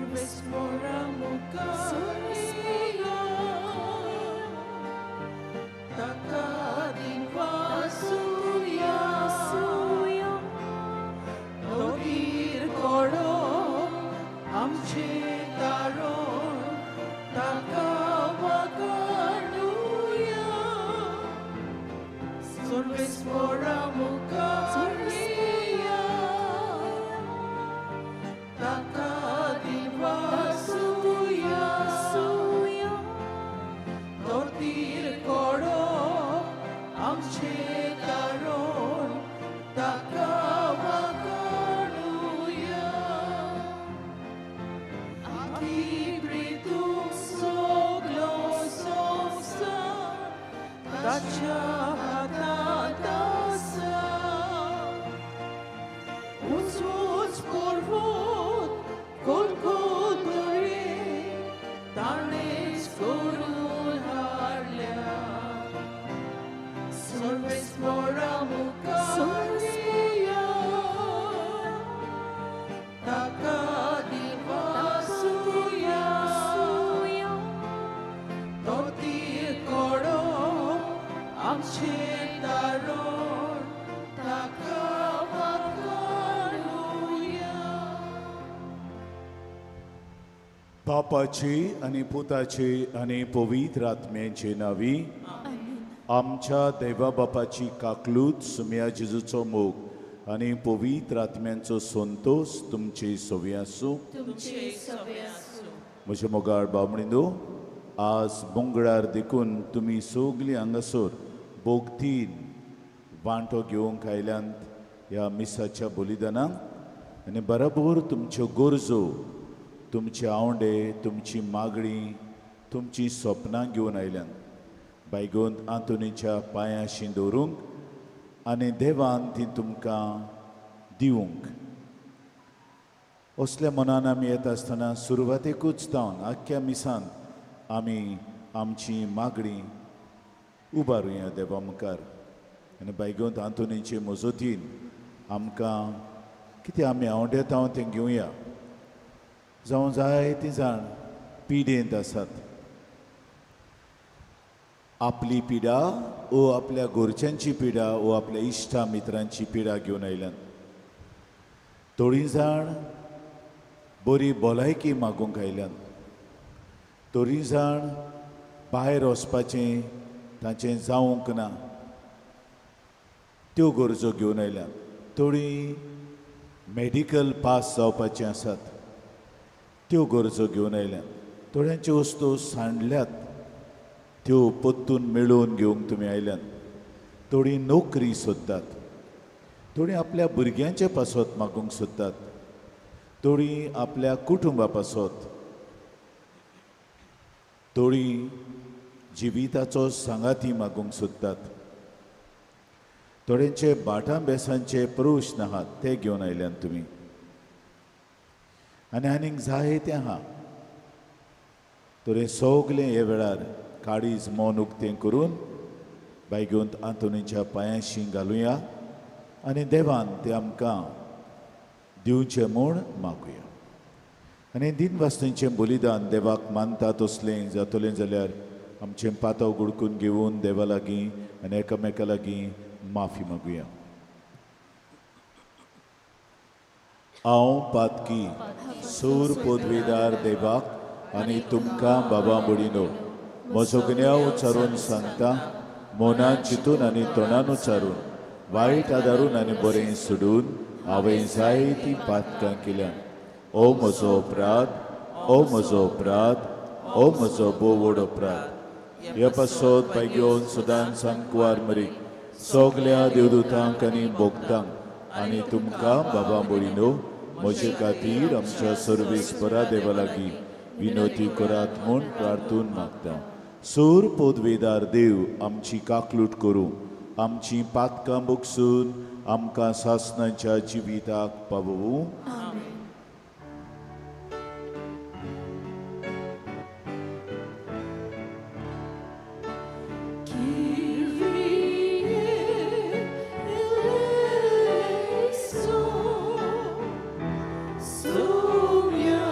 Sorvesmora mukaria, takadin vasuya, totir koro amche taron takavakanuya. Sorvesmora mukaria, takadin vasuya, tortir koro amche taron takavakanuya. Akibritu soglo somsa tacha hatatasa Uts porvot kolkodore tanes korun harlya Sorves mora mukaria takadin vasuya tortir koro amche taron takavakanuya. बापाची आनी पुताची आनी पवित्र आत्म्याचे नांवी आमच्या देवा बापाची काकलूत सुम्या जेजूचो मोग आनी पवित्र आत्म्यांचो संतोश तुमचे सवी आसूं. तुमचे सवे आसूं. म्हज्या मोगाळ बामणिंदो, आज मंगळार देखून तुमी सगलीं हांगासर भोगतीन वांटो घेवंक आयल्यांत ह्या मिसाच्या बलिदानाक आनी बराबर तुमच्यो गरजो, तुमचे आवंडे, तुमची मागणी, तुमची सपनां घेवन आयल्यांत बायगोंत आंतोनीच्या पांयांशी दवरूंक आनी देवान ती तुमकां दिवंक. असल्या मनान आमी येता आसतना सुरवातेकूच जावन आख्ख्या मिसान आमी आमची मागणी उबारुया देवा मुखार आनी बायगोंत आंतोनीचे मजतीन आमकां कितें आमी आवंडेता तें घेवया. जावं जायतीं जाण पिडेंत आसात, आपली पिडा ओ आपल्या घरच्यांची पिडा ओ आपल्या इश्टा मित्रांची पिडा घेवन आयल्यात. थोडीं जाण बरी भलायकी मागूंक आयल्यात, थोडीं जाण भायर वचपाचें तांचें जावंक ना त्यो गरजो घेवन आयल्यात, थोडीं मेडिकल पास जावपाचें आसात त्यो गरजो घेवन आयल्यात, थोड्यांच्यो वस्तू सांडल्यात त्यो परतून मेळोवन घेवंक तुमी आयल्यात, थोडीं नोकरी सोदतात, थोडीं आपल्या भुरग्यांचे पासत मागूंक सोदतात, थोडीं आपल्या कुटुंबा पासत, थोडीं जिविताचो सांगाती मागूंक सोदतात, थोड्यांचे भाटां बेसांचे प्रश्न आहात ते घेवन आयल्यात तुमी आनी आनीक जाय तें आहा. तर हें सगलें हे वेळार काळीज मन उक्तें करून बायगोंत आंतोनीच्या पांयांशी घालुया आनी देवान तें आमकां दिवचें म्हूण मागुया. आनी दिनवासतेंचें बलिदान देवाक मानता तसलें जातलें जाल्यार आमचें पाताव गुडकून घेवन देवा लागीं आनी एकामेका लागीं माफी मागुया. हांव पातकी सूर पदवीदार देवाक आनी तुमकां बाबा बुडिनो म्हजो गुन्यांव उच्चारून सांगता, मनान चिंतून आनी तोंडान उच्चारून, वायट आदारून आनी बरें सोडून हांवें जायतीं पातकां केल्यात. ओ म्हजो अपराध, ओ म्हजो अपराध, ओ म्हजो भोव व्हड अपराध. ह्या पासत बायगेवन सदांच सांकवार मरीक सगल्या देवदूतांक आनी भोगतांक आनी तुमकां बाबा बोडिनो म्हजे खातीर आमच्या सर्वेस्परा देवा लागीं विनोती करात म्हूण प्रार्थून मागता. सूर पदवेदार देव आमची काकलूट करूं, आमची पातकां बगसून आमकां सासणाच्या जिविताक पावोवं. Kyrie eleison, sumia.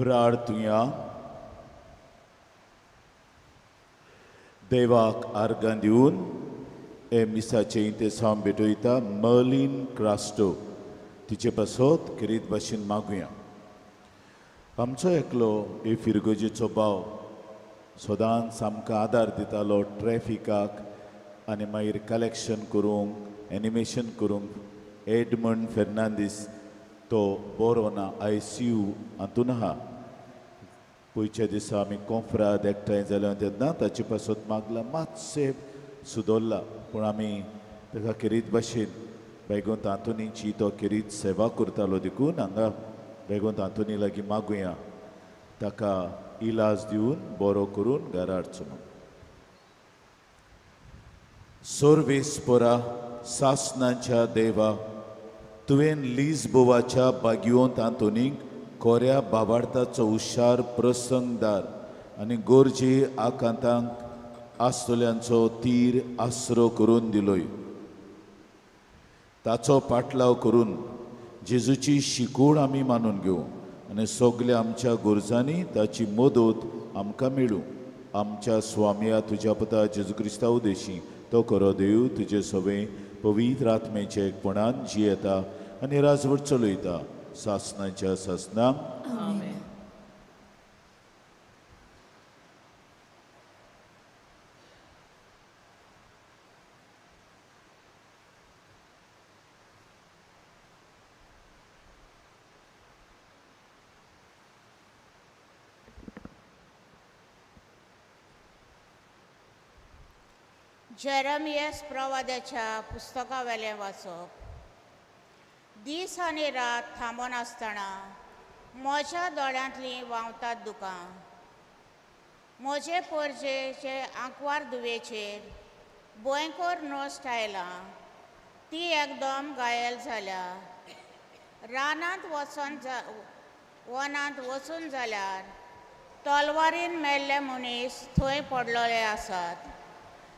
प्रार्थुया. देवाक आर्गां दिवन हे मिसाचें इंतेसांव भेटयता मर्लीन क्रास्टो तिचे पासत खेरीत भाशेन मागुया. आमचो एकलो हे फिरगोजेचो भाव सदांच आमकां आदार दितालो ट्रॅफिकाक आनी मागीर कलेक्शन करूंक, एनिमेशन करूंक. एडमंड फेर्नांदीस तो बरो ना, ICU हातून आहा. पयच्या दिसा आमी कोंफ्राद एकठांय जाल्या तेन्ना ताचे पासत मागला, मातशें सुदरला, पूण आमी ताका खेरीत भाशेन बेगोंत आंतोनीची तो खेरीत सेवा करतालो देखून हांगा बेगोंत आंतोनी लागीं मागुया ताका इलाज दिवन बरो करून घरा हाडचो म्हणून. सोर्वेस्परा सासनाच्या देवा, तुवें लिजबोवाच्या बागियोंत आंतोनीक कोऱ्या बाबार्थाचो हुशार प्रसंगदार आनी गोरजे आकांतांक आसतल्यांचो तीर आसरो करून दिलोय. ताचो पाटलाव करून जेजूची शिकवण आमी मानून घेवं आनी सगल्या आमच्या गरजांनी ताची मदत आमकां मेळूं. आमच्या स्वामया तुज्या पुता जेजू क्रिस्ता उदेशी तो खरो देव तुजे सवे पवित्र आत्मेचे एकपणान जियेता आनी राजवट चलयता सासनाच्या सासनाक. आमेन. जेरमियस प्रवाद्याच्या पुस्तकावेलें वाचप. दीस आनी रात थांबोन आसतना म्हज्या दोळ्यांतलीं व्हांवतात दुकां. म्हजे पोरजेचे आंकवार धुवेचेर भयंकर नश्ट आयलां, ती एकदम घायल जाल्या. रानांत वचोन वनांत वचून जाल्यार तलवारीन मेल्ले मनीस थंय पडलेले आसात.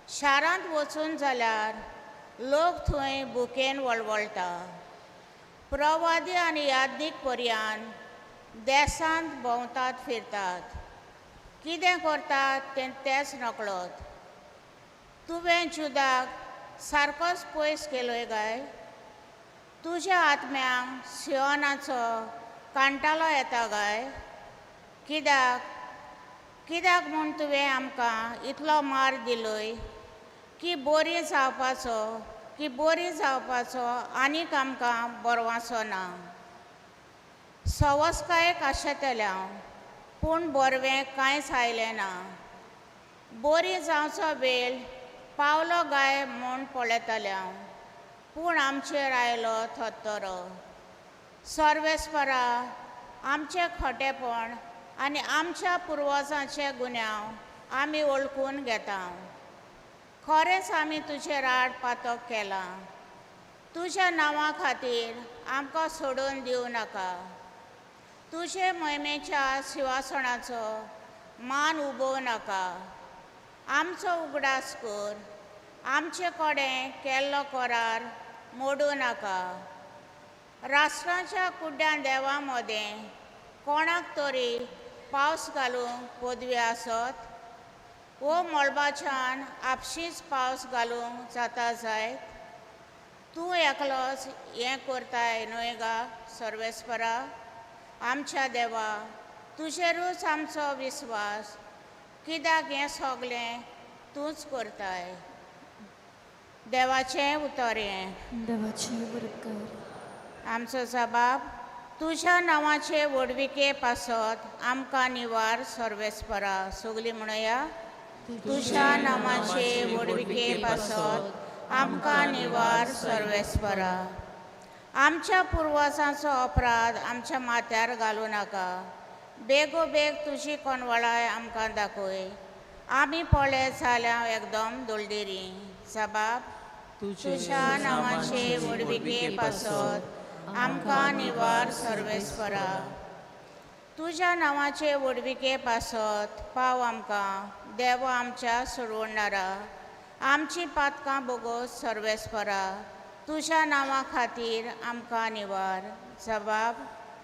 शारांत वचून जाल्यार लोक थंय भुकेन वळवळटा. प्रवादी आनी यादीक पर्यान देसांत भोंवतात फिरतात, कितें करतात तें तेच नकळत. तुवें जुदाक सारकोच पयस केलोय काय? तुज्या आत्म्यांक सियोनाचो कांटालो येता काय? कित्याक कित्याक म्हूण तुवें आमकां इतलो मार दिलोय की बरी जावपाचो की बरी जावपाचो आनीक आमकां बरवाचो ना. सवस्कायेक आशेतलें हांव, पूण बरवें कांयच आयलें ना. बरी जावचो वेळ पावलो गाय म्हूण पळयतालें हांव, पूण आमचेर आयलो थत्तरो. सर्वेस्परा, आमचें खोटेपण आनी आमच्या पुर्वजांचे गुन्यांव आमी वळखून घेता. खरेंच आमी तुजेर आड पातक केलां. तुज्या नांवा खातीर आमकां सोडून दिवं नाका. तुजे मोहिमेच्या शिवासणाचो मान उबोवं नाका. आमचो उगडास कर, आमचे कडेन केल्लो करार मोडूं नाका. राष्ट्रांच्या कुड्ड्या देवां मदें कोणाक तरी पावस घालूंक पदवी आसत वो मळबाच्यान आपशींच पावस घालूंक जाता जायत? तूं एकलोच हें करताय न्हय गा सर्वेस्परा? आमच्या देवा, तुजेरूच आमचो विस्वास, कित्याक हें सगलें तूंच करताय. देवाचें उतर हें. देवाचें उपकार. आमचो जबाब तुज्या नांवाचे व्हडविके पासत आमकां निवार सर्वेस्परा. सगलीं म्हणया, तुज्या नांवाचे व्हडविके पासत आमकां निवार सर्वेस्परा. आमच्या पुर्वजांचो अपराध आमच्या माथ्यार घालूं नाका. बेगोबेग तुजी कोनवळाय आमकां दाखय. आमी पळयत जाल्यार एकदम दोलदेरी. जबाब तुज्या नांवाचे व्हडविके पासत आमकां निवार सर्वेस्परा. तुज्या नांवाचे व्हडविके पासत पाव आमकां देवा आमच्या सोडवणारा. आमची पातकां बोगोस सर्वेस्परा. तुज्या नांवा खातीर आमकां निवार. जबाब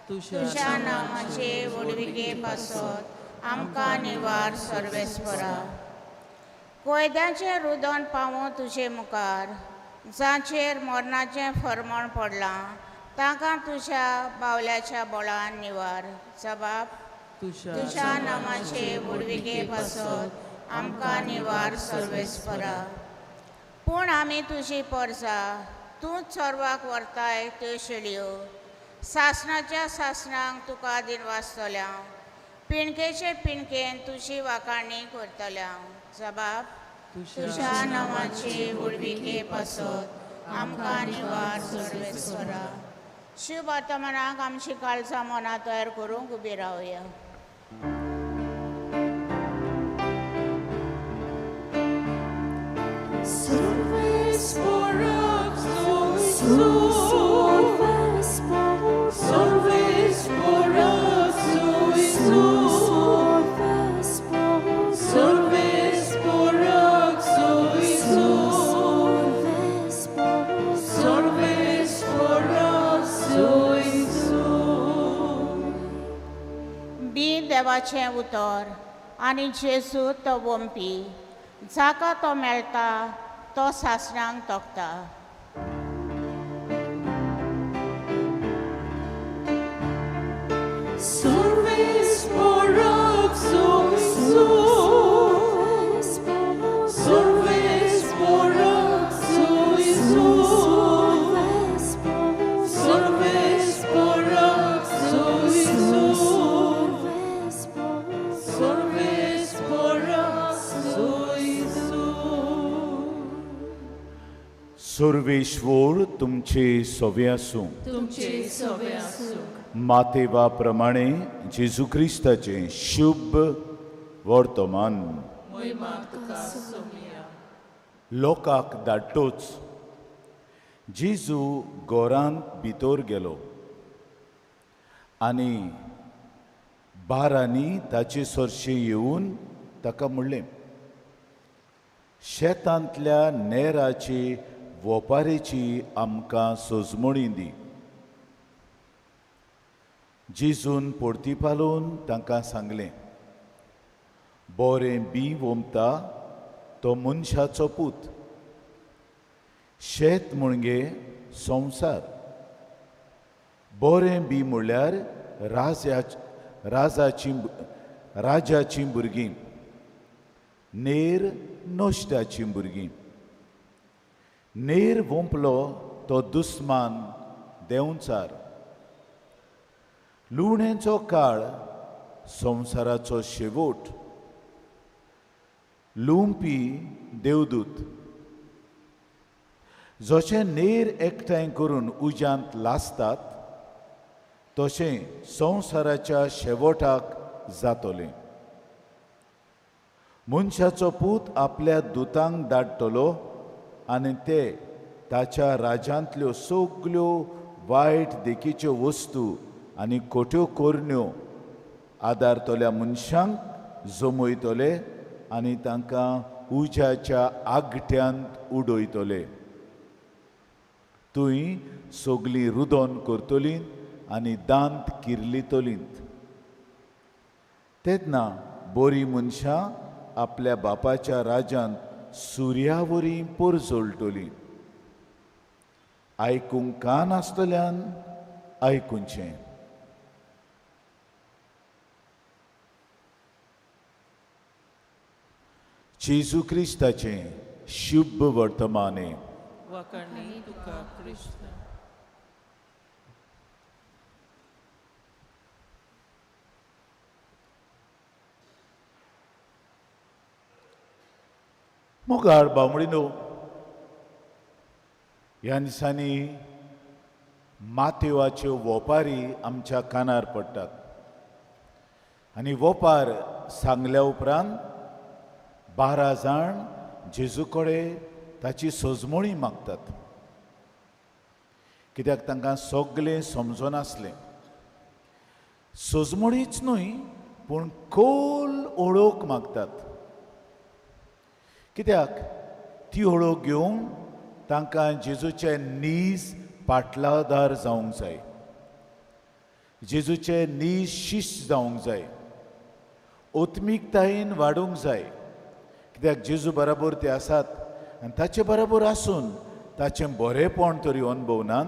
तुज्या नांवाचे व्हडविके पासत आमकां निवार सर्वेस्परा. कोयद्याचें रुदन पावूं तुजे मुखार, जांचेर मरणाचें फर्मण पडलां तांकां तुज्या बावल्याच्या बळान निवार. जबाब तुज्या नांवाचे व्हडविके पासत आमकां निवार सर्वेस्परा. पूण आमी तुजी परजा, तूंच सर्वाक व्हरताय त्यो शेळयो. सासणाच्या सासणांक तुका दिनवासतल्या, पिणकेचे पिणकेन तुजी वाखाणी करतल्या. जबाब तुज्या नांवाचे व्हडविके पासत आमकां निवार सर्वेस्परा. शिव वर्तमानाक आमची काळजां मनां तयार करूंक उबी रावया. बी देवाचें उतर आनी जेजू तो वंपी, जाका तो मेळटा तो सासणांक तोखता. सर्वेश्वर तुमचे सवे आसूं. मातेवा प्रमाणे जेजू क्रिस्ताचें शुभ वर्तमान. लोकांक धाडटोच जेजू घरांत भितर गेलो आनी बारांनी ताचे सरशें येवन ताका म्हणलें, शेतांतल्या नेराची वोपारेची आमकां सोजमणी दी. जेजून परतीपालून तांकां सांगलें, बरें बी वोमता तो मनशाचो पूत, शेत म्हणजे संवसार, बरें बी म्हणल्यार राजाचीं भुरगीं, नेर नश्टाचीं भुरगीं. नेर वोंपलो तो दुस्मान देंवचार. लुवणेचो काळ संवसाराचो शेवट, लुवपी देवदूत. जशें नेर एकठांय करून उज्यांत लासतात तशें संवसाराच्या शेवटाक जातलें. मनशाचो पूत आपल्या दुतांक धाडटलो आनी ते ताच्या राज्यांतल्यो सगल्यो वायट देखीच्यो वस्तू आनी खोट्यो करण्यो आदारतल्या मनशांक जमयतले आनी तांकां उज्याच्या आगट्यांत उडयतले. थंय सगलीं रुदन करतलीं आनी दांत किर्लितलीं. तेन्ना बरीं मनशां आपल्या बापाच्या राज्यांत सुर्यावरी परजळटली. आयकूंक कान आसतल्यान आयकुचें. जेजू क्रिस्ताचें शुभ वर्तमाने. मोगाळ बामणीनो, ह्या दिसांनी मातेवाच्यो वोपारी आमच्या कानार पडटात आनी वोपार सांगल्या उपरांत 12 जाण जेजू कडेन ताची सोजमणी मागतात, कित्याक तांकां सगळें समजनासलें. सोजमणीच न्हय पूण खोल ओळख मागतात, कित्याक ती ओळख घेवन तांकां जेजूचे नीज पाटलादार जावंक जाय. जेजूचे नीज शिश्य जावंक जाय, आत्मिकतायेन वाडूंक जाय. कित्याक जेजू बराबर ते आसात आनी ताचे बराबर आसून ताचें बरेंपण तरी अणभवनात,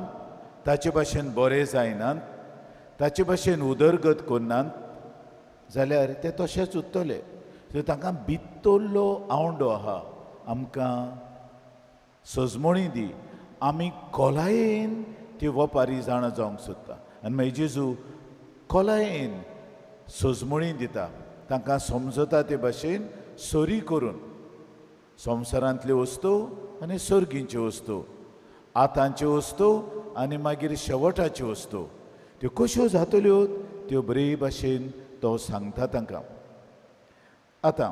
ताचे भाशेन बरें जायनात, ताचे भाशेन उदरगत करनात जाल्यार ते तशेंच उरतले. सो तांकां भितरलो आवंडो आहा, आमकां सजमणी दी, आमी खोलायेन ती वपारी जाणा जावंक सोदता. आनी मागीर जेजू खोलायेन सजमणी दिता, तांकां समजता ते भाशेन सरी करून संवसारांतल्यो वस्तू आनी सर्गींच्यो वस्तू, आतांच्यो वस्तू आनी मागीर शेवटाच्यो वस्तू, त्यो कश्यो जातल्यो त्यो बरे भाशेन तो सांगता तांकां. आतां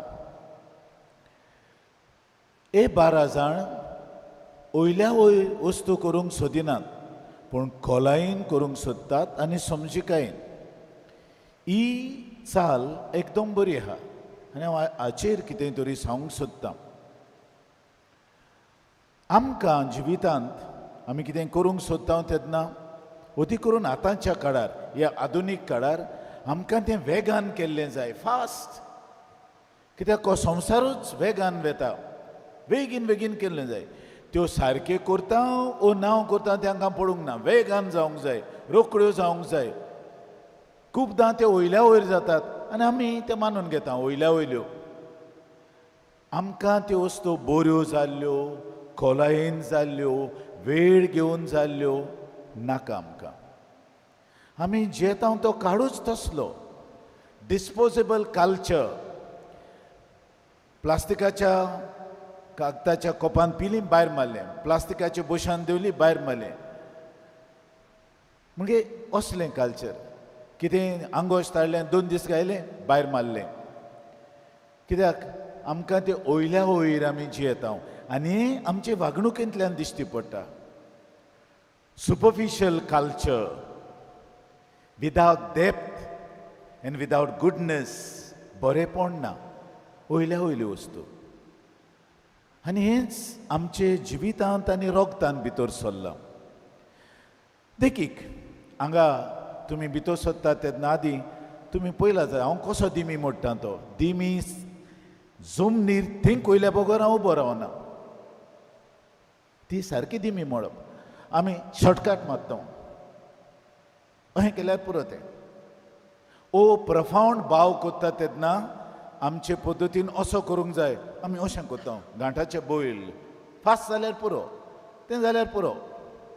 हे 12 जाण वयल्या वयर वस्तू करूंक सोदिनात, पूण खोलायेन करूंक सोदतात आनी समजिकायेन. ही चाल एकदम बरी आहा आनी हांव हाचेर कितें तरी सांगूंक सोदतां. आमकां जिवितांत आमी कितें करूंक सोदता तेन्ना अदी करून आतांच्या काळार, ह्या आधुनीक काळार आमकां तें वेगान केल्लें जाय, फास्ट. कित्याक हो संवसारूच वेगान वेता, बेगीन बेगीन केल्लें जाय. त्यो सारक्यो करता ओ नांव करता तें आमकां पडूंक ना, वेगान जावंक जाय, रोकड्यो जावंक जाय. खुबदां त्यो वयल्या वयर जातात आनी आमी तें मानून घेता वयल्या वयल्यो. आमकां त्यो वस्तू बऱ्यो जाल्ल्यो, खोलायेन जाल्ल्यो, वेळ घेवन जाल्ल्यो नाका आमकां. आमी जियेता तो काडूच तसलो. डिस्पोजेबल कल्चर, प्लास्टिकाच्या कागदाच्या कोपान पिली भायर मारलें, प्लास्टिकाच्या बोशान देंवली भायर मारलें, म्हणजे असलें कल्चर. कितें आंगोश ताडलें, 2 दीस गायलें, भायर मारलें. कित्याक आमकां तें वयल्या वयर आमी जियेता आनी आमचे वागणुकेंतल्यान दिश्टी पडटा. Superficial culture without depth and without goodness, बरेंपण ना, वयल्या वयल्यो वस्तू. आनी हेंच आमचे जिवितांत आनी रोगतान भितर सरलां. देखीक हांगा तुमी भितर सरतात तेन्ना आदीं तुमी पयला जाय हांव कसो दिमी मोडटा तो. दिमी जमनीर थंय वयल्या बगर हांव उबो रावना, ती सारकी दिमी मोडप. आमी शॉर्टकट मारता, अशें केल्यार पुरो तें. ओ प्रफावंड भाव करता तेन्ना आमचे पद्दतीन असो करूंक जाय, आमी अशें करता, गांठाचे बैल फास्ट जाल्यार पुरो, तें जाल्यार पुरो,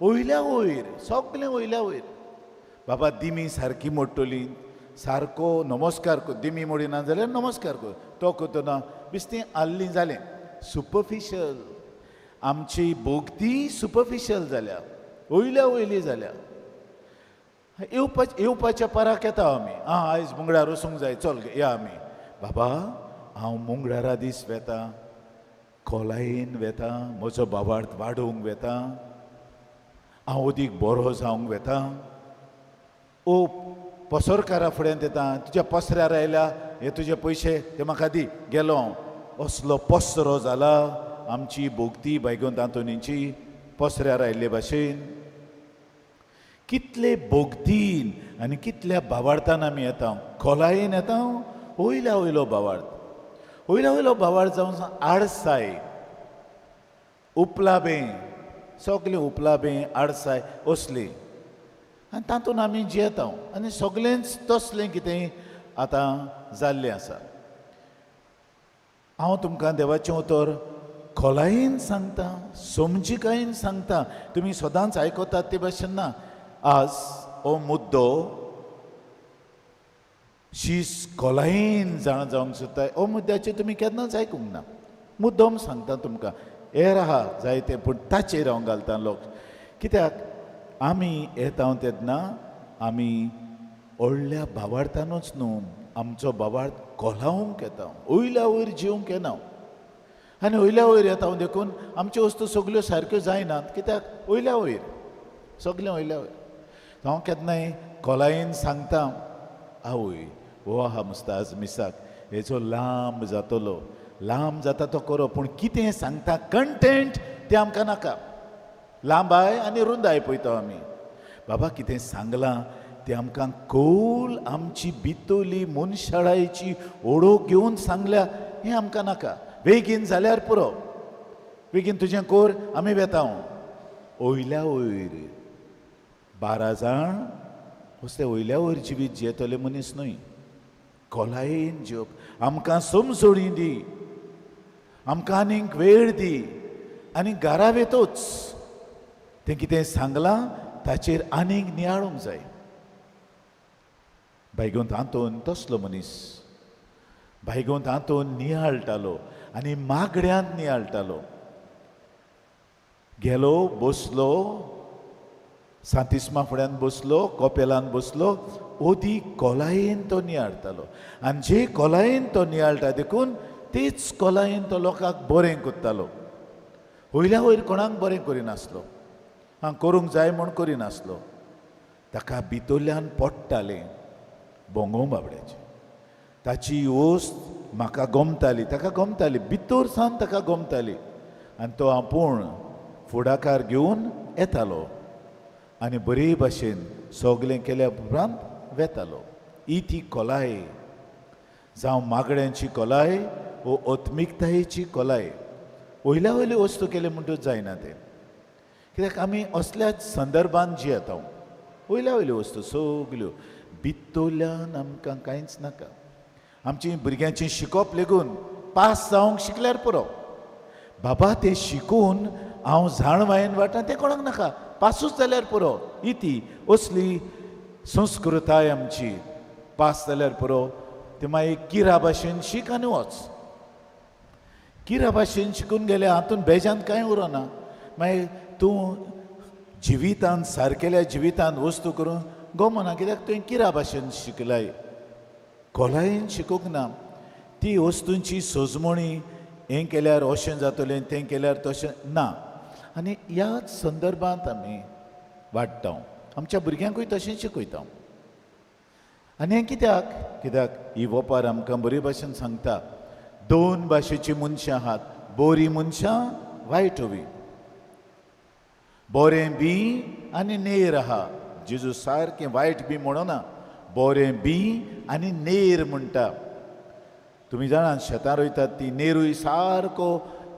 वयल्या वयर सगलें वयल्या वयर. बाबा दिमी सारकी मोडटली, सारको नमस्कार कर, दिमी मोडिना जाल्यार नमस्कार कर, तो करतना बिस्ती आल्ली जालें. सुपरफिशियल आमची भोगती सुपरफिशियल जाल्या, वयल्या वयली जाल्या. येवपाच्या पराक येता आमी, आं आयज मुंगळ्यार वचूंक जाय, चल या आमी. बाबा हांव मुंगळारा दीस वेता, खोलायेन वेता, म्हजो बाबार्थ वाडोवंक वेता, हांव अदीक बरो जावंक वेता. ओ पसरकारा फुड्यान येता, तुज्या पसऱ्यार आयल्या, हे तुजे पयशे ते म्हाका दी, गेलो हांव. असलो पसरो जाला आमची भोगती बायगोन तांतोनीची पसऱ्यार आयिल्ले भाशेन. कितले भोगतीन आनी कितल्या भावार्थान आमी येता, खोलायेन येता, वयल्या वयलो भावार्थ, वयल्या वयलो भावार्थ जावन आडसाय, उपलाबें, सगलें उपलाबें आडसाय असली, आनी तातूंत आमी जियेता आनी सगलेंच तसलें कितें आतां जाल्लें आसा. हांव तुमकां देवाचें उतर खोलायेन सांगता, समजिकायेन सांगता, तुमी सदांच आयकतात ते भाशेन ना. आज हो मुद्दो शीस खोलायेन जाणा जावंक सोदता, हो मुद्द्याचेर तुमी केन्नाच आयकूंक ना. मुद्दम सांगता तुमकां, हेर आहा जायते पूण ताचेर हांव घालता लोक. कित्याक आमी येता तेन्ना आमी व्हडल्या भावार्थानूच न्हू, आमचो भावार्थ कोलावंक येता, वयल्या वयर जिवंक येना. आनी वयल्या वयर येता देखून आमच्यो वस्तू सगल्यो सारक्यो जायनात, कित्याक वयल्या वयर सगलें वयल्या वयर. हांव केन्नाय खोलायेन सांगता, आवय हो आहा मुस्ताज मिसाक हेचो लांब जातलो, लांब जाता तो करो, पूण कितें सांगता कंटेंट तें आमकां नाका. लांबाय आनी रुंदाय पळयता आमी. बाबा कितें सांगलां ती आमकां खोल आमची भितरली मनशाळायेची ओडोक घेवन सांगल्या. हें आमकां नाका, बेगीन जाल्यार पुरो, बेगीन तुजें कोर आमी वेता. वयल्या वयर 12 जाण असले वयल्या वयर जिवीत जियेतले मनीस न्हय, खोलायेन जिवप. आमकां समजोणी दी, आमकां आनीक वेळ दी आनी घरा वेतोच तें कितें सांगलां ताचेर आनीक नियाळूंक जाय. भायगोंत आंतोन तसलो मनीस, भायगोंत आंतोन नियाळटालो आनी मागड्यांत नियाळटालो. गेलो बसलो सांतिस्मा फुड्यान बसलो, कोपेलान बसलो, ओदी खोलायेन तो नियाळटालो. आनी जे खोलायेन तो नियाळटा देखून तेच खोलायेन तो लोकांक बरें करतालो. वयल्या वयर कोणाक बरें करिनासलो, आं करूंक जाय म्हूण करिनासलो. ताका भितरल्यान पडटालें बोंगो बाबड्याचें. ताची वस्त म्हाका गमताली, ताका गमताली, भितर सावन ताका गमताली. आनी तो आपूण फुडाकार घेवन येतालो आनी बरे भाशेन सगलें केल्या उपरांत वेतालो. ही ती खोलाय, जावं मागण्यांची खोलाय वो आत्मिकतायेची खोलाय. वयल्या वयल्यो वस्तू केल्यो म्हणटूच जायना तें, कित्याक आमी असल्याच संदर्भान जियेता. वयल्या वयल्यो वस्तू सगल्यो भितरल्यान आमकां कांयच नाका. आमची भुरग्यांची शिकोप लेगून पास जावंक शिकल्यार पुरो, बाबा तें शिकून हांव जाणवायेन वांटा तें कोणाक नाका, पासूच जाल्यार पुरो. ही ती असली संस्कृताय आमची, पास जाल्यार पुरो. ते मागीर किरा भाशेन शीक आनी वच. किरा भाशेन शिकून गेल्या हातून बेजान कांय उरना. मागीर तूं जिवितान सारकेल्या जिवितान वस्तू करून गमना, कित्याक तुवें किरा भाशेन शिकलाय, खोलायेन शिकूंक ना. ती वस्तूंची सोजमणी हें केल्यार अशें जातलें, तें केल्यार तशें ना. आनी ह्याच संदर्भांत आमी वाडटा, आमच्या भुरग्यांकूय तशें शिकयता. आनी हें कित्याक? कित्याक ही वोपार आमकां बरे भाशेन सांगता, दोन भाशेचीं मनशां आहात, बरीं मनशां वायट हवी, बरें बी आनी नेर आहा. जेजू सारकें वायट बी म्हणना, बरें बी आनी नेर म्हणटा. तुमी जाणात शेतां रोयतात ती नेरूय सारको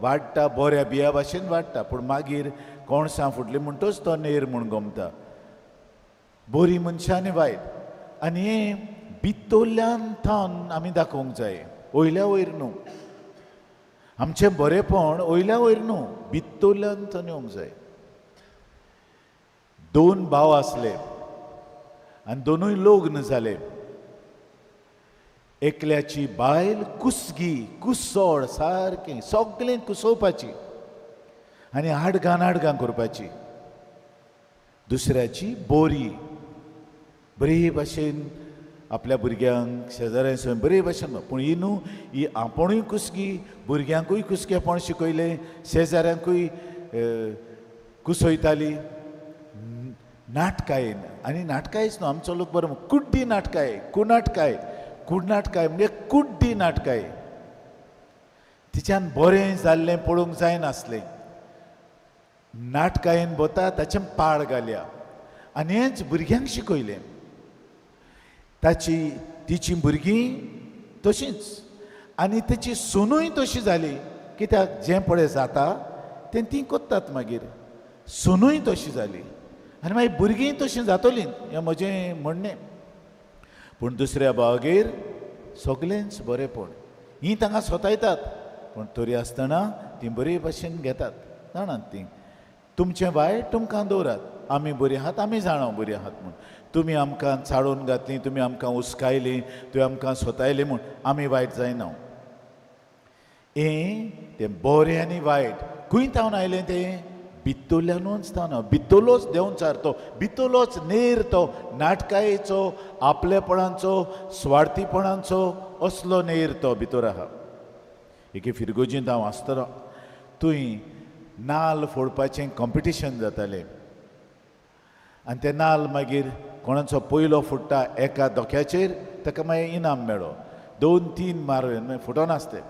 वाडटा, बऱ्या बिया भाशेन वाडटा, पूण मागीर कोणसां फुटली म्हणटच तो नेर म्हूण गमता. बरी मनशां आनी वायट. आनी हें भितरल्यान थावन आमी दाखोवंक जाय, वयल्या वयर न्हू. आमचें बरेंपण वयल्या वयर न्हू, भितरल्यान थावन येवंक जाय. दोन भाव आसले आनी दोनूय लग्न जाले. एकल्याची बायल कुसगी, कुसोड, सारकें सगळें कुसोवपाची आनी आडगां नाडगां करपाची. दुसऱ्याची बोरी, बरे भाशेन आपल्या भुरग्यांक शेजाऱ्यां बरे भाशेन. पूण ही न्हू, ही आपुणूय कुसगी, भुरग्यांकूय कुसगेपण शिकयलें, शेजाऱ्यांकूय कुसयताली नाटकायेन. आनी नाटकायच न्हू, आमचो लोक बरो कुड्डी नाटकाय, कुनाटकाय, कुडनाटकाय म्हणजे कुड्डी नाटकाय. तिच्यान बरें जाल्लें पळोवंक जायनासलें, नाटकायेन बोता ताचें पाळ घाल्या. आनी हेंच भुरग्यांक शिकयलें. ताची तिची भुरगीं तशींच आनी ताची सुनूय तशी जाली, कित्याक जें पळय जाता तें तीं कोत्तात. मागीर सुनूय तशी जाली आनी मागीर भुरगीं तशीं जातलीं, हें म्हजें म्हणणें. पूण दुसऱ्या भावागेर सगळेंच बरेंपण, हीं तांकां सोतायतात, पूण तरी आसतना तीं बरे भाशेन घेतात. जाणात तीं तुमचें वायट तुमकां दवरात, आमी बरीं आहात, आमी जाणा बरीं आहात म्हूण. तुमी आमकां चाळोवन घातलीं, तुमी आमकां हुस्कायलीं, तुमी आमकां सोतायलीं म्हूण आमी वायट जायना. हें तें बरें आनी वायट खंय थावन आयलें? तें भितरल्यानूच थावन, भितरलोच देंवचार तो, भितरलोच नेर तो, नाटकायेचो, आपलेपणाचो, स्वार्थीपणाचो असलो नेर तो भितर आहा. एके फिरगोजींत हांव आसतना थंय नाल्ल फोडपाचें कॉम्पिटिशन जातालें आनी ते नाल्ल मागीर कोणाचो पयलो फुट्टा एका धोक्याचेर ताका मागीर इनाम मेळो. 2-3 मार मागीर फुटोनासते.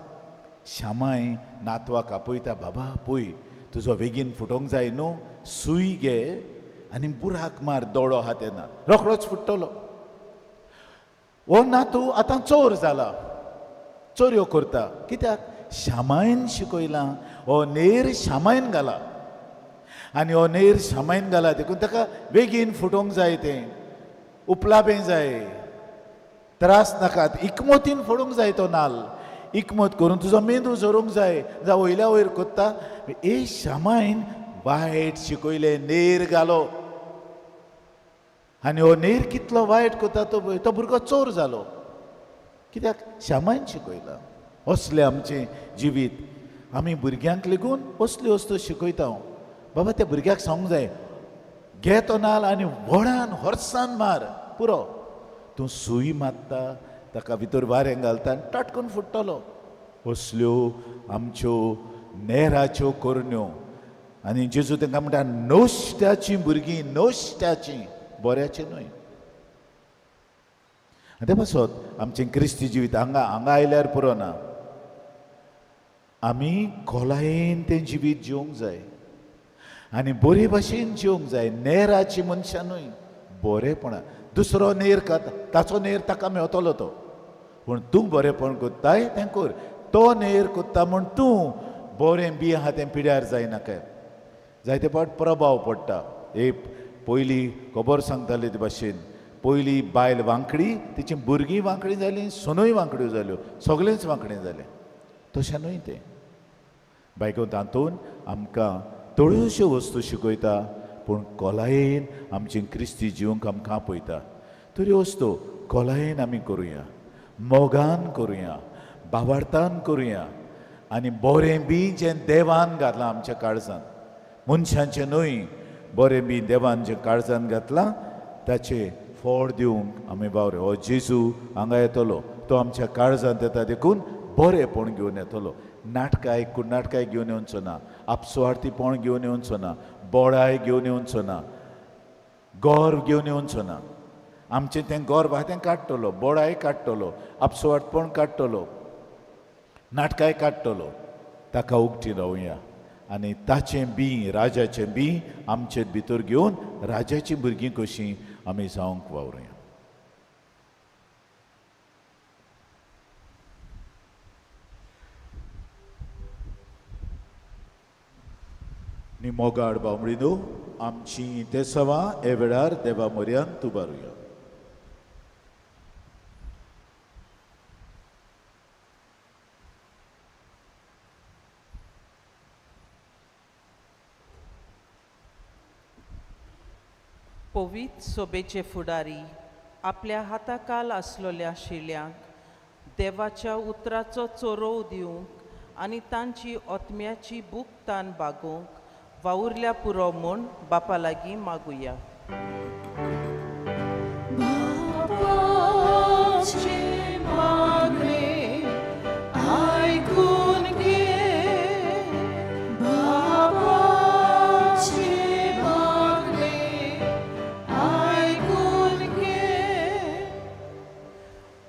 श्यामाय नातवाक आपयता, बाबा पळय तुजो बेगीन फुटोंक जाय न्हू, सूय घे आनी बुराक मार, दोळो आहा तेन्ना रोखडोच फुट्टलो. हो नातू आतां चोर जाला, चोरयो करता. कित्याक? शामायन शिकयलां, हो नेर शामायन घाला आनी हो नेर शामायन घाला देखून ताका बेगीन फुटोवंक जाय, तें उपलाबें जाय, त्रास नाकात, इकमतीन फोडूंक जाय तो नाल, इकमत करून तुजो मेंदू झरोवंक जाय, जावं वयल्या वयर कोत्ता. ए शामायन वायट शिकयलें, नेर घालो आनी हो नेर कितलो वायट कोता तो भुरगो चोर जालो. कित्याक? शामायन शिकयलां. असलें आमचें जिवीत. आमी भुरग्यांक लेगून असल्यो वस्तू शिकयता. बाबा त्या भुरग्याक सांगूंक जाय, घे तो नाल आनी व्हडान हॉर्सान मार, पुरो. तूं सूय मारता, ताका भितर वारें घालता आनी टाटकून फुट्टलो. असल्यो आमच्यो नेराच्यो करण्यो. आनी जेजू तांकां म्हणटा, नश्ट्याचीं भुरगीं, नश्ट्याचीं, बऱ्याचीं न्हय. आनी ते पासत आमचें क्रिस्ती जिवीत हांगा हांगा आयल्यार पुरो ना, आमी खोलायेन तें जिवीत जिवंक जाय आनी बरे भाशेन जिवंक जाय. नेराची मनशां न्हय, बरेपणां. दुसरो नेर खाता ताचो नेर ताका मेवतलो तो, पूण तूं बरेपण कोत्ताय तें कर. तो नेर कोत्ता म्हूण तूं बरें बी आहा तें पिड्यार जायनाका. जायते फावट प्रभाव पडटा. एक पयलीं खबर सांगताले ते भाशेन, पयली बायल वांकडी, तिची भुरगीं वांकडी जालीं, सुनूय वांकड्यो जाल्यो, सगळेंच वांकडें जालें. तशें न्हय तें. बायको तातूंत आमकां थोड्योश्यो वस्तू शिकयता, पूण खोलायेन आमची क्रिस्ती जिवंक आमकां आपयता. तरी वस्तू खोलायेन आमी करुया, मोगान करुया, बाबार्थान करुया आनी बरें बी जें देवान घातलां आमच्या काळजान, मनशांचें न्हय, बरें बी देवान जें काळजान घातलां ताचें फळ दिवंक आमी बावरे. हो जेजू हांगा येतलो, तो आमच्या काळजांत येता देखून बरेंपण घेवन येतलो. नाटकाय कुर्नाटकाय घेवन येवचो ना, आपसुवार्थीपण घेवन येवचो ना, बोडाय घेवन येवचो ना, गर्व घेवन येवचो ना. आमचें तें गर्व आहा तें काडटलो, बोडाय काडटलो, आपसुवार्थपण काडटलो, नाटकाय काडटलो. ताका उगटी रावया आनी ताचें बी, राजाचें बी आमचे भितर घेवन राजाचीं भुरगीं कशीं आमी जावंक वावरुया. निमोगाड बावळिनो आमची तेसवां हे वेळार देवा म्हऱ्यांत उबारुया. पवित्र सोबेचे फुडारी आपल्या हाताकाल आसलेल्या शिल्यांक देवाच्या उतराचो चोरोव दिवंक आनी तांची ओतम्याची भूक तान बागोवंक वावुरल्या पुरो म्हूण बापा लागीं मागुया.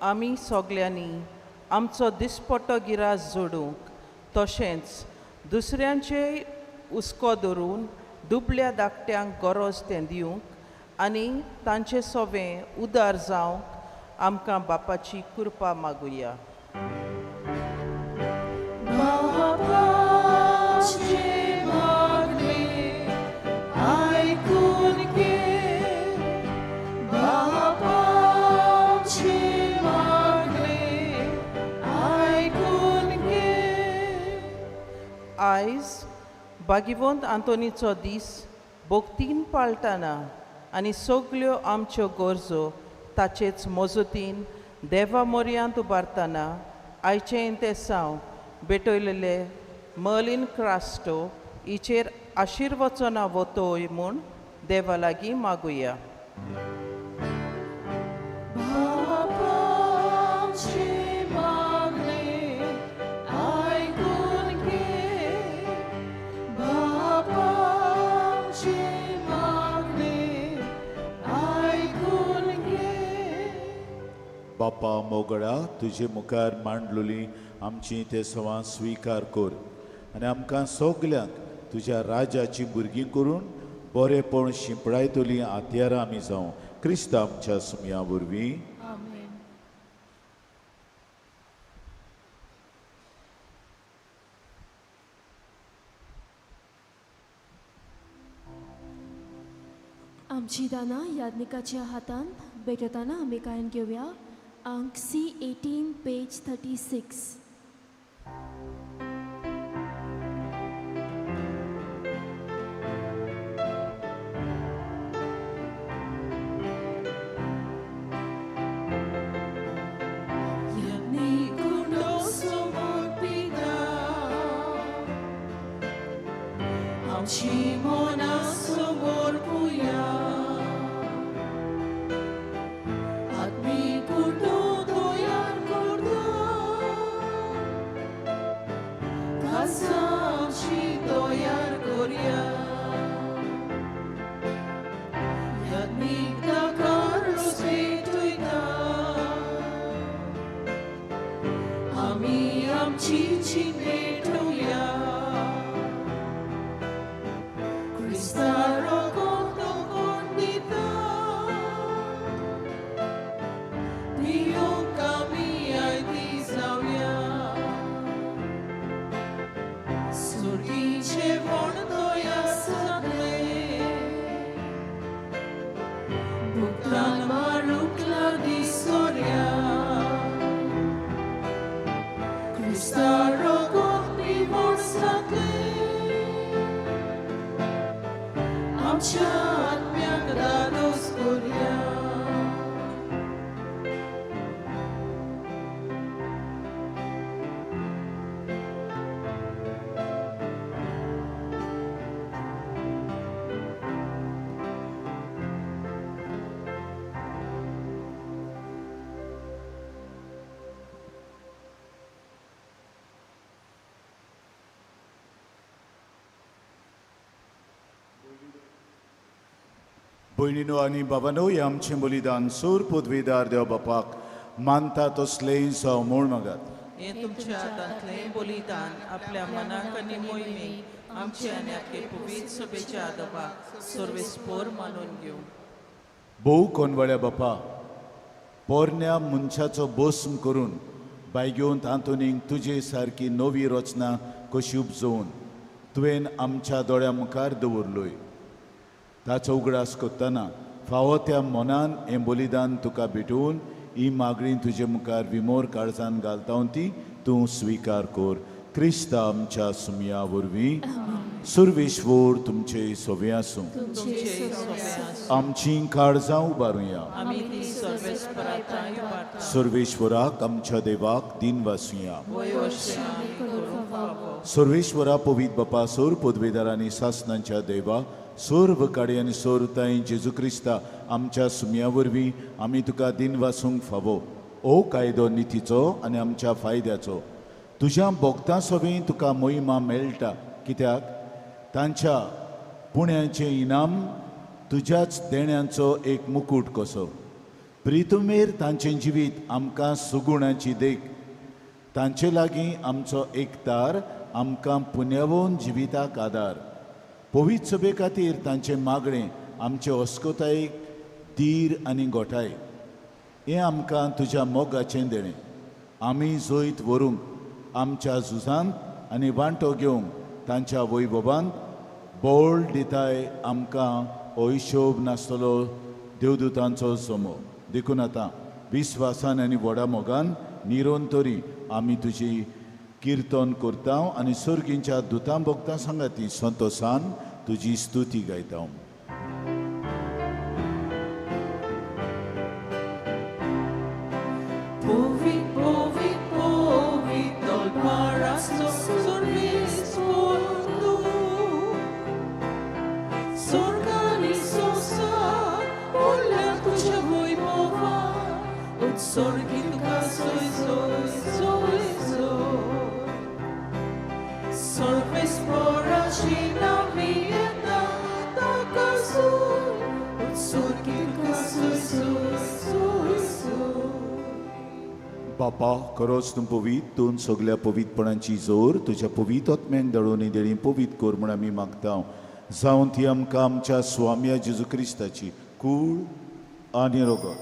आमी सगल्यांनी आमचो दिसपट्टो गिरास जोडूंक तशेंच दुसऱ्यांचेय हुस्को धरून दुबल्या धाकट्यांक गरज तें दिवंक आनी तांचे सोवें उदार जावंक आमकां बापाची कृपा मागुया. आयज भागिवंत आंतोनीचो दीस भक्तीन पाळटाना आनी सगल्यो आमच्यो गरजो ताचेच मजतीन देवा मोरयांत उबारतना आयचें तें साव भेटयलेले मर्लीन क्रास्टो हिचेर आशिर्वचना वतोय म्हूण देवा लागीं मागुया. बापा मोगळा, तुजे मुखार मांडलोली आमची ते सवां स्विकार कर आनी आमकां सगल्यांक तुज्या राजाची भुरगीं करून बरेंपण शिंपडायतलीं आत्यारां आमी जावं क्रिस्त आमच्या सुमया वरवीं. आमची दानां याज्ञिकाच्या हातांत भेटयतना आमी गायन घेवया अंक C18 page 36. भयणीनो आनी बाबानो, हें आमचें बलिदान सूर पदवीदार देव बापाक मानता तसलें जावं म्हूण मागात. हें तुमच्या हातांतलें बलिदान आपल्या मनाक आनी मोहिमेक आमचे आनी आख्खे पवित्र सभेच्या आदोबाक सर्वेस्पोर मानून घेवं. भोव कोनवाळ्या बापा, पोरण्या मनशाचो भस्म करून बायगेवन तातूंत तुजे सारकी नवी रचना कशी उपजोवन तुवें आमच्या दोळ्या मुखार दवरलोय. ताचो उगडास करतना फावो त्या मनान हें बलिदान तुका भेटोवन ही मागणी तुजे मुखार विमोर काळजान घालता ती तूं स्विकार कर. क्रिस्त आमच्या सुमया वरवीं. सुर्वेश्वर तुमचे सोवे आसूं. आमची काळजां उबारुया. सर्वेश्वराक आमच्या देवाक दिन वासुया. सर्वेश्वरा पवित्र बापा, सोर पदवेदारांनी सासनांच्या देवा, सर्व काडी आनी सोरताय जेजू क्रिस्ता आमच्या सुमया वरवीं आमी तुका दिन वासूंक फावो. ओ कायदो नितीचो आनी आमच्या फायद्याचो तुज्या भोगतां सवें तुका मोहिमा मेळटा, कित्याक तांच्या पुण्याचें इनाम तुज्याच देण्यांचो एक मुकूट कसो. प्रितुमेर तांचें जिवीत आमकां सुगुणाची देख, तांचे लागीं आमचो एकतार आमकां पुण्यावोन जिविताक आदार. पवित्र सभे खातीर तांचें मागणें आमचे अस्कोतायेक धीर आनी गोठाय. हें आमकां तुज्या मोगाचें देणें. आमी जैत व्हरूंक आमच्या झुजांत आनी वांटो घेवंक तांच्या वैभवांत बोळ दिताय आमकां हो हिशोब नासतलो देवदूतांचो जमो. देखून आतां विस्वासान आनी व्हडा मोगान निरोन तरी आमी तुजी किर्तन करता आनी सर्गींच्या दुतां भोगतां सांगाती संतोसान तुजी स्तुती गायता. बापा, खरोच तूं पवीत, तूं सगल्या पवितपणाची जोर तुज्या पवीत आत्म्यान दळोनी देणी पवीत कर म्हूण आमी मागता. जावन ती आमकां आमच्या स्वाम्या जेजू क्रिस्ताची कूड आनी रगत.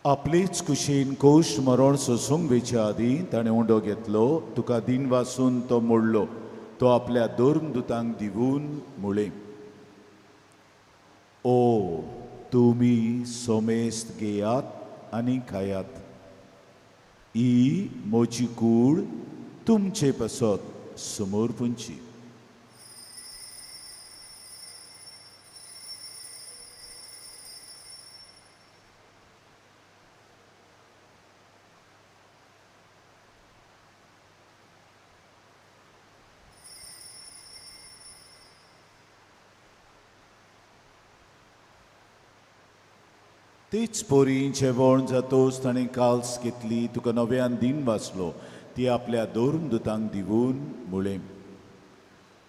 आपलेच कुशीन कोश मरण सोसूंक वेच्या आदीं ताणें उंडो घेतलो, तुका दिन वासून तो मोडलो, तो आपल्या धर्मदुतांक दिवन म्हळें, ओ तुमी सोमेस्त घेयात आनी खायात, ही म्हजी कूड तुमचे पासत समर्पूंची. तेच पोरी जेवण जातोच ताणें काल्स घेतली, तुका नव्यान दिन वाचलो, ती आपल्या धर्मदुतांक दिवन म्हळें,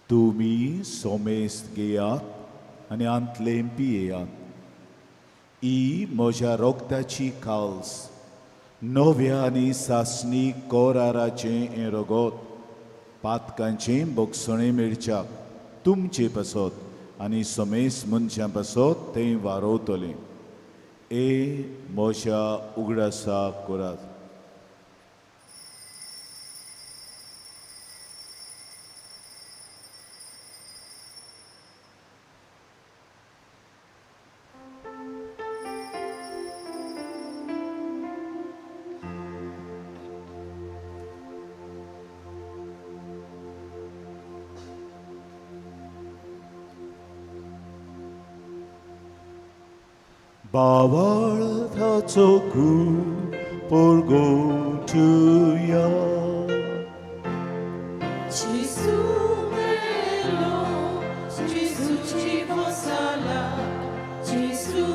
तुमी सोमेस्त घेयात आनी आंतलें पियेयात, ही म्हज्या रोगताची काल्स, नव्या आनी सासणी कोराराचें हें रगत, पातकांचें भोगसणें मेळच्याक तुमचे पासत आनी समेस्त मनशां पासत तें वारोवतलें. ए म्हज्या उगडासा करात. भावार्थाचो गूण परगटुया. Gesù bello, Gesù ci sala, Gesù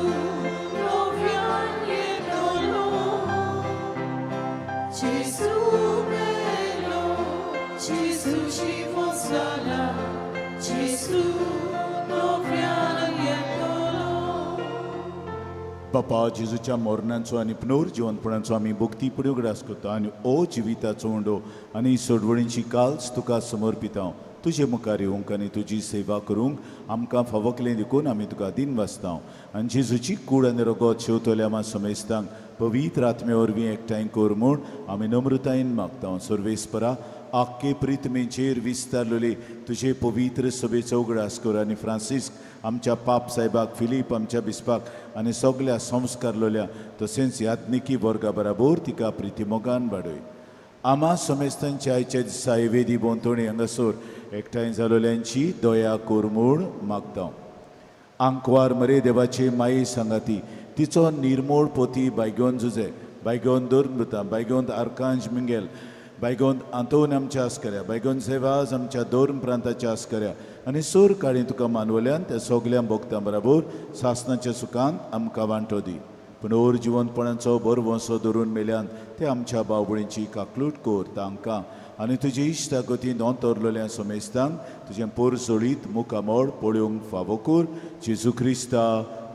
novian lietolo. Gesù bello, Gesù ci sala, Gesù novian lietolo. बापा जेजूच्या मरणाचो आनी पुनर्जिवंतपणाचो आमी भक्ती फुडें उगडास करता आनी ओ जिविताचो उंडो आनी सोडवणीची काल्स तुका समर्पिता. तुजे मुखार येवंक आनी तुजी सेवा करूंक आमकां फावकलें देखून आमी तुका दिन वाचता. आनी जेजूची कूड आनी रगत शेवतल्या आमा समेस्तांक पवित्र आत्मे वरवीं एकठांय कर म्हूण आमी नम्रतायेन मागता. सर्वेस्परा आख्खे प्रितमेचेर विस्तारलेली तुजे पवित्र सभेचो उगडास कर आनी फ्रांसिस्क आमच्या पाप साहेबाक, फिलीप आमच्या बिस्पाक आनी सगल्या संस्कारलोल्या तशेंच याज्ञिकी वर्गा बराबर तिका प्रितीमोगान वाडय. आमा समेस्तांच्या आयच्या दिसा वेदी भोंवतणी हांगासर एकठांय जालोल्यांची दया कर म्हूण मागता. आंकवार मरे देवाचे माये सांगाती तिचो निर्मोळ पोती बायगोन जुजे, बायगोन धर्मदुतां, बायगोन आर्कांज मिंगेल, बायगोन आंतोन आमच्या आस्कऱ्या, बायगोन सेवाज आमच्या धर्म प्रांताच्या आस्कऱ्या आनी सोर काळी तुका मानवल्यान त्या सगल्या भोगतां बराबर सासनाच्या सुखान आमकां वांटो दी. पूण ओर जिवंतपणाचो बरवंसो धरून मेल्यान ते आमच्या बावळींची काकलूट कर तांकां आनी तुजी इश्टागती नोंतरलेल्या समेस्तांक तुजें पोरसोळीत मुखामोळ पळोवंक फावो कर जेजू क्रिस्ता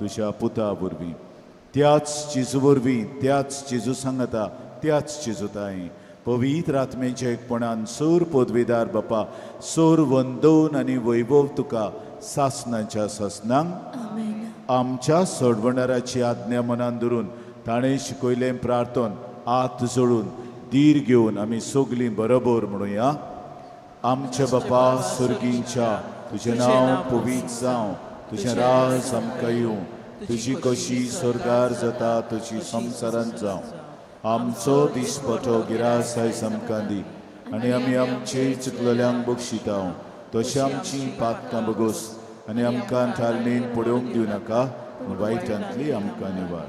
तुज्या पुता वरवीं. त्याच जेजू वरवीं, त्याच जेजू सांगता, त्याच जेजूताय पवित्र आत्मेच्या एकपणान सोर पदवीदार बापा सोर वंदोवन आनी वैभव तुका सासनाच्या सासनांक. आमच्या सोडवणाराची आज्ञा मनान धरून ताणें शिकयलें प्रार्थन आत जोडून धीर घेवन आमी सगलीं बरोबर म्हणुया. आमच्या बापा सर्गींच्या, तुजें नांव पवित्र जावं, तुजें राज आमकां येवं, तुजी कशी स्वर्गार जाता तुजी संवसारांत जावं. आमचो दिसपटो गिरास आयज आमकां दी आनी आमी आमचे चुकलेल्यांक बक्षिता तशें आमची पातकां बगोस आनी आमकां थारणेन पडोवंक दिवं नाका, वायटांतली आमकां निवार.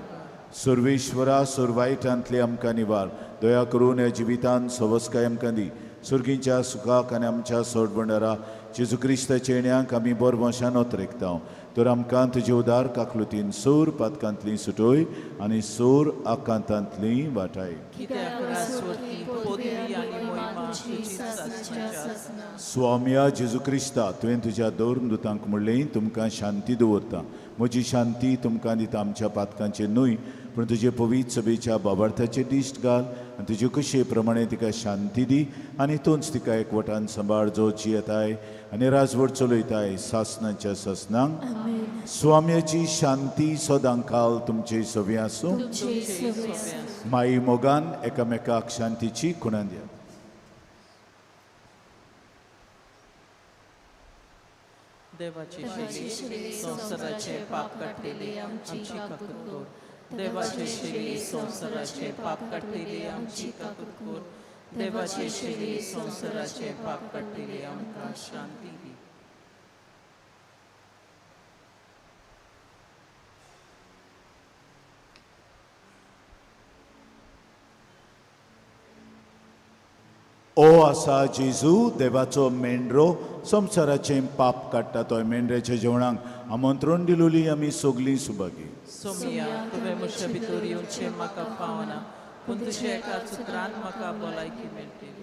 सर्वेश्वरा सोर वायटांतली आमकां निवार, दया करून ह्या जिवितान सवस्काय आमकां दी. सुर्गींच्या सुखाक आनी आमच्या सोडवणारा जेजू क्रिस्ताच्या येण्याक आमी बरवंशान ओतरेकता. तर आमकां तुजे उदार काकलुतीन सोर पातकांतली सुटोय आनी सोर आकांतांतली वाटाय. स्वाम्या जेजू क्रिस्ता, तुवें तुज्या धर्मदुतांक म्हणलें तुमकां शांती दवरता, म्हजी शांती तुमकां दिता, आमच्या पातकांचेर न्हय पूण तुजे पवित्र सभेच्या बाबार्थाचे दिश्ट घाल आनी तुजे कशे प्रमाणे तिका शांती दी आनी तूंच तिका एकवटान सांबाळ जो जियेताय आनी राजवट चलयताय सासनाच्या सासनांक. स्वाम्याची शांती सदांकाल तुमचे सवी आसूं. माई मोगान एकामेकाक शांतीची खुणां दियात. देवाची शेली संवसाराचे पाप काडटली आमची काकूत कर. देवाची शेली संवसाराचे पाप काडटली आमची काकूत कर. देवाची शेली संवसाराचे पाप काडटली आमकां शांती दी. ओ आसा जेजू देवाचो मेंढरो संवसाराचें पाप काडटा तो मेंढऱ्याच्या जेवणाक आमंत्रण दिलोली आमी सगलीं सुभागी. सोमिया तुवें म्हज्या भितर येवचें म्हाका फावना, पूण तुज्या एका सुत्रान म्हाका भलायकी मेळटली.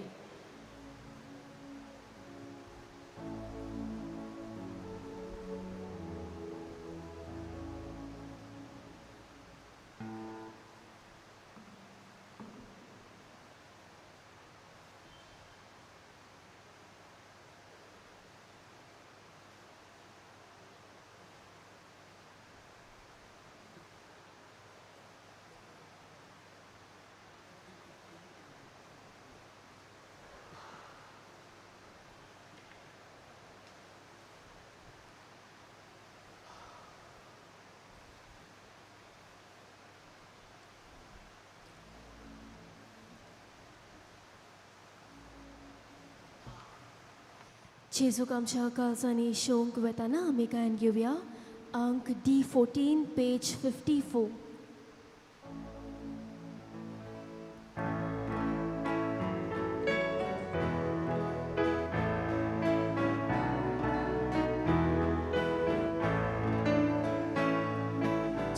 जेजूक आमच्या काळजांनी शोंक वेताना आमी गायन घेवया अंक D14 page 54.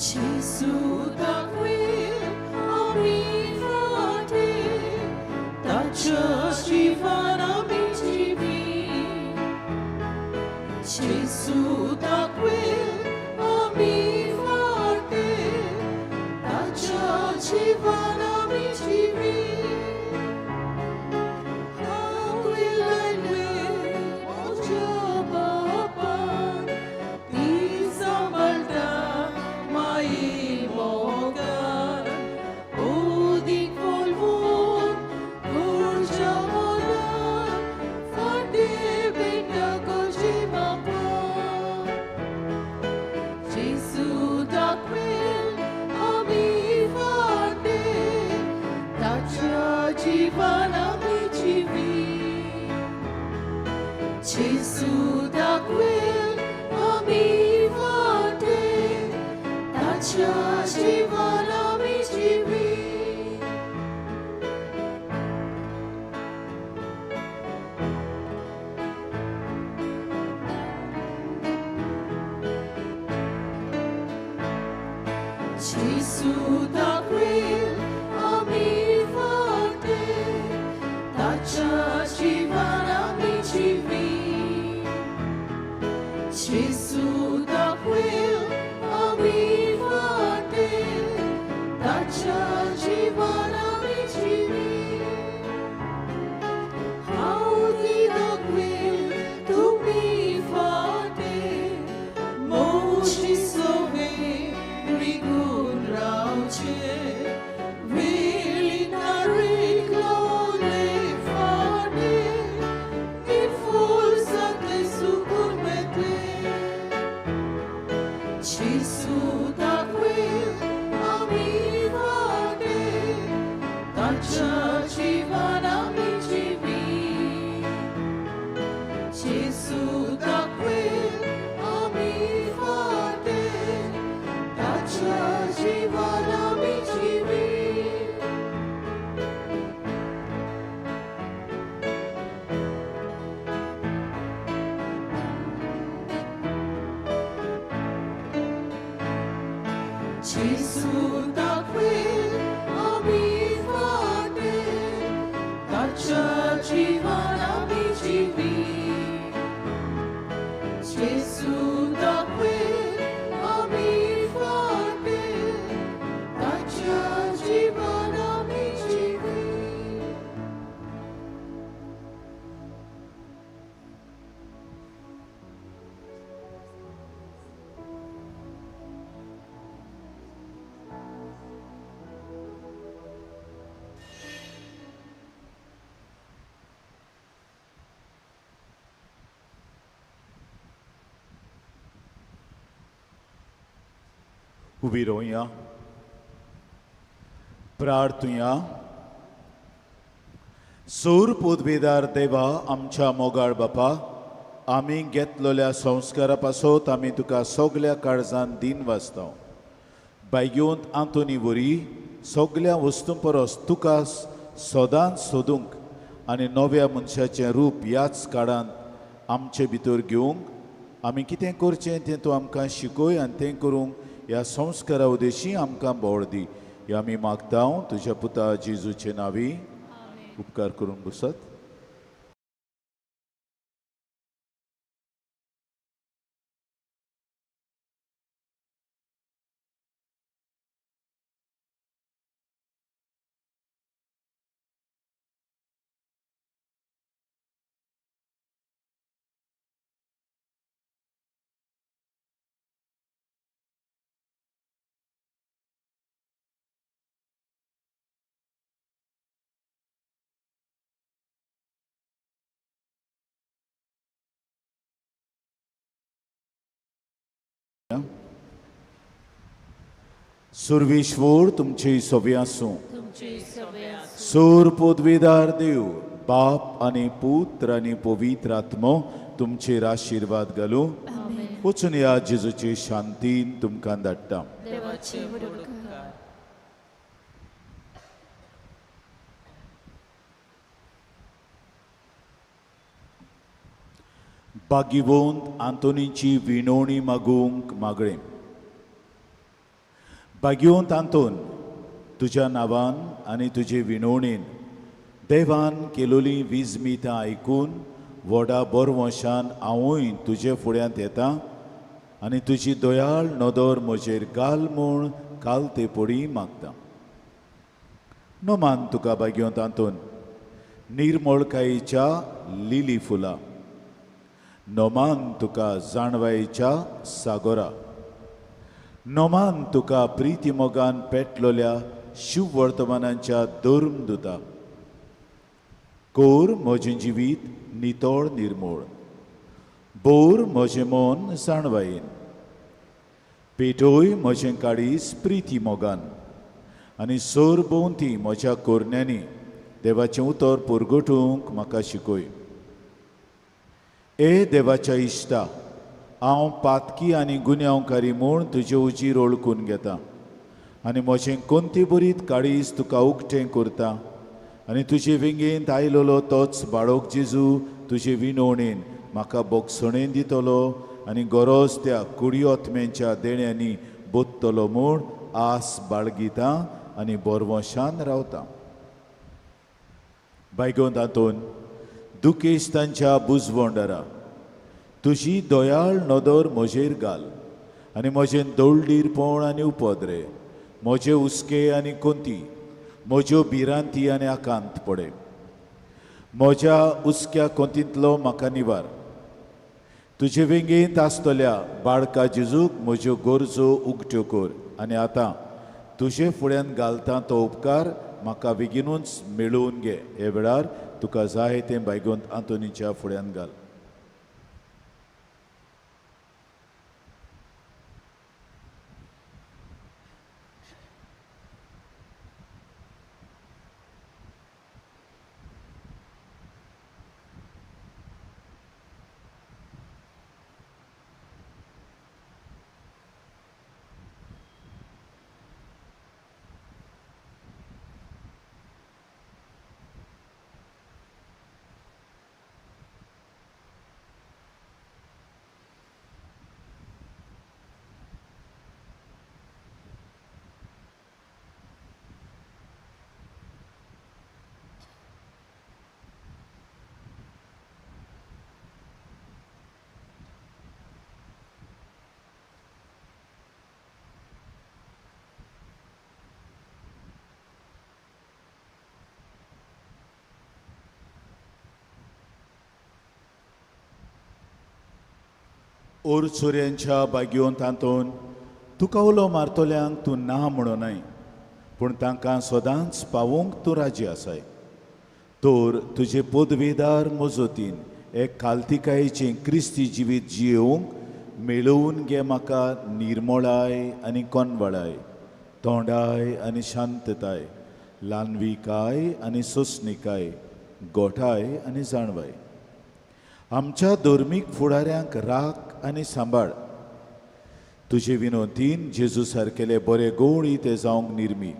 Gesù दाखयल आमी फाटी, ताच्या जिवान आमी जिवी. Gesù दाखयल आमी फाटी, ताच्या जिवान आमी जिवी. Gesù दाखयल आमी फाटी, ताच्या जिवान आमी जिवी. Gesù दाखयल आमी फाटी, ताच्या जिवान आमी जिवी. Gesù दाखयल आमी फाटी, ताच्या जिवान आमी जिवी. हांव दाखयल तुमी फाटी, म्हजी सवे रिगून रावचे. Gesù दाखयल आमी फाटी, ताच्या जिवान आमी जिवी. Gesù दाखयल आमी फाटी, ताच्या जिवान आमी जिवी. Gesù दाखयल आमी फाटी, ताच्या जिवान आमी जिवी. Gesù दाखयल आमी फाटी, ताच्या उबी रोवया, प्रार्थुया. सूर पदवीदार देवा, आमच्या मोगाळ बापा, आमी घेतलेल्या संस्कारा पासत आमी तुका सगल्या काळजान दीन वाचता. बायगेवंत आंतोनी वरी सगल्या वस्तूं परस तुका सदांच सोदूंक आनी नव्या मनशाचें रूप ह्याच काळांत आमचे भितर घेवंक आमी कितें करचें तें तूं आमकां शिकय आनी तें करूंक ह्या संस्कारा उदेशी आमकां बोळ दी. हे आमी मागता तुज्या पुता जेजूचे नांवी. उपकार करून बसत. सुर्वेश्वर तुमची सवी आसूं. सूर पदवीदार देव बाप आनी पुत्र आनी पवित्र आत्मो तुमचेर आशिर्वाद घालूं. वचून ह्या जेजूची शांतीन तुमकां धाडटा. भाग्यवंत आंतोनीची विनवणी मागूंक मागणें. भाग्यवंत आंतोन, तुज्या नांवान आनी तुजे विनवणेन देवान केलोली विजमितां आयकून व्हडा बरवंशान हांवूय तुजे फुड्यांत येता आनी तुजी दयाळ नदर म्हजेर घाल म्हूण काल ते पडी मागता. नमान तुका भाग्यवंत आंतोन, निर्मळकायेच्या लिली फुलां. नमान तुका जाणवायेच्या सागोरा. नमान तुका प्रिती मोगान पेटलोल्या शिववर्तमानाच्या धर्मदुता. कोर म्हजें जिवीत नितळ निर्मूळ, बोर म्हजें मन जाणवायेन, पेटोय म्हजें काळीज प्रिती मोगान आनी सोर भोंवती म्हज्या कोरण्यांनी देवाचें उतर परगटूंक म्हाका शिकय. ए देवाच्या इश्टा, हांव पातकी आनी गुन्यांवकारी म्हूण तुजे उजीर ओळखून घेता आनी म्हजें कोणती बरीत काळीज तुका उकतें करता आनी तुजे वेंगेंत आयलोलो तोच बाळक जेजू तुजे विनवणेन म्हाका बोगसणेन दितलो आनी गरज त्या कुडियोत्म्यांच्या देण्यांनी बोत्तलो म्हूण आस बाळगिता आनी बरवशान रावता. बायगोन तातून दुखेश तांच्या बुजवंडरा तुजी दयाळ नदर म्हजेर घाल आनी म्हजें दळडीरपण आनी उपद्रे, म्हजे हुस्के आनी कोंती, म्हज्यो भिरांती आनी आकांत पडे. म्हज्या हुस्क्या कोंतींतलो म्हाका निवार. तुजे वेंगेंत आसतल्या बाळका जेजूक म्हज्यो गरजो उगट्यो कर आनी आतां तुजे फुड्यान घालता तो उपकार म्हाका बेगीनूच मेळोवन घे. हे वेळार तुका जाय तें बायगोंत आंतोनीच्या फुड्यान घाल. ओरचुऱ्यांच्या बागयोन तातून तुका उलो मारतल्यांक तूं ना म्हणूनय, पूण तांकां सदांच पावोवंक तूं राजी आसाय. तर तुजे पदवीदार मजतीन एक कालतिकायेचें क्रिस्ती जिवीत जियेवंक मेळोवन घे म्हाका निर्मोळाय आनी कोनवळाय, तोंडाय आनी शांतताय, ल्हानविकाय आनी सोंसणिकाय, गोठाय आनी जाणवाय. आमच्या धर्मीक फुडाऱ्यांक राख आनी सांबाळ. तुजे विनोदीन जेजू सारकेले बरे गवळी ते जावंक निर्मी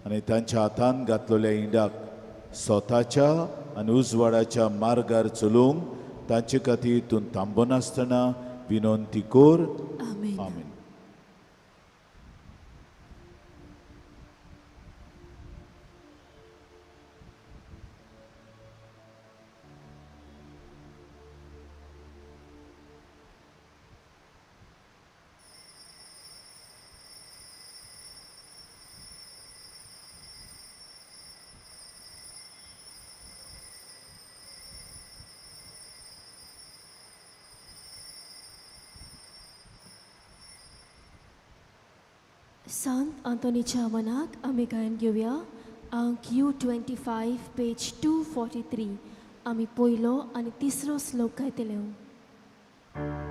आनी तांच्या हातान घातलेल्या इंडाक स्वताच्या आनी उजवाडाच्या मार्गार चलोवंक तांचे खातीर तूं थांबनासतना विनंती कर. आमेन. आमेन. सांत आंतोनीच्या मनाक आमी गायन घेवया अंक U25 page 243. आमी पयलो आनी तिसरो श्लोक गायतले.